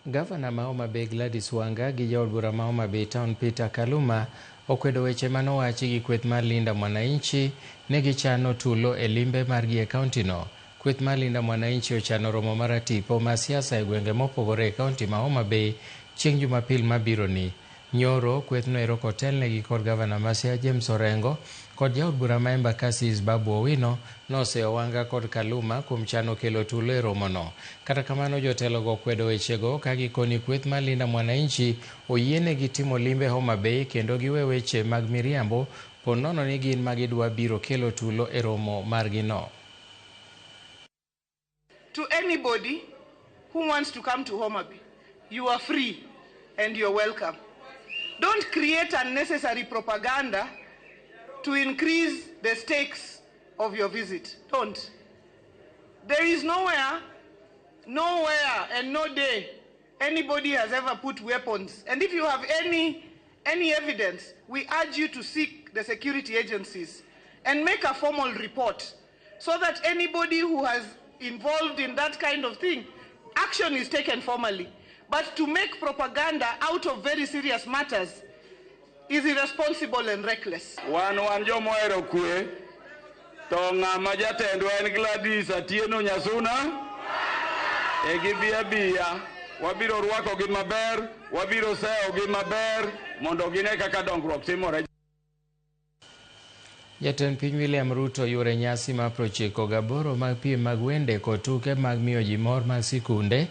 Gavana ma Homa Bay Gladys Wanga gi jaod bura ma Homa Bay Town Peter Kaluma okwedo weche manowachi gi kweth mar Linda Mwananchi ni gichano tulo e limbe margi e kaontino. Kweth mar Linda Mwananchi ochano romo maratipo mar siasa e gwenge mopogore e kaonti ma Homa Bay chieng' Jumapil mabironi. Nyoro, kwethno ero kotelnegi kod gavana ma Siaya James Orengo kod jaod bura ma Embakasi Babu Owino noseyo Wanga kod Kaluma kuom chano kelo tulo e romono. Kata kamano jotelogo okwedo wechego ka gikoni kweth mar Linda Mwananchi oyienegi timo limbe Homa Bay kendo giwe weche mag miriambo po nono ni gin magidwa biro kelo tulo e romo margino. To anybody who wants to come to Homa Bay, you are free and you're welcome. Don't create unnecessary propaganda to increase the stakes of your visit. Don't. There is nowhere, nowhere and no day anybody has ever put weapons. And if you have any evidence, we urge you to seek the security agencies and make a formal report so that anybody who has involved in that kind of thing, action is taken formally. But to make propaganda out of very serious matters is irresponsible and reckless. Wan jomohero kwe to ng'ama jatendwa en Gladys Atieno Nyasuna e gibi abiya wabiro rwakogi maber, wabiro seyogi maber mondo gine kaka dongruok timore. Jatend piny William Ruto yore nyasi mar 98 mag piem mag wende kod tuke mag miyo ji mor mag sikunde.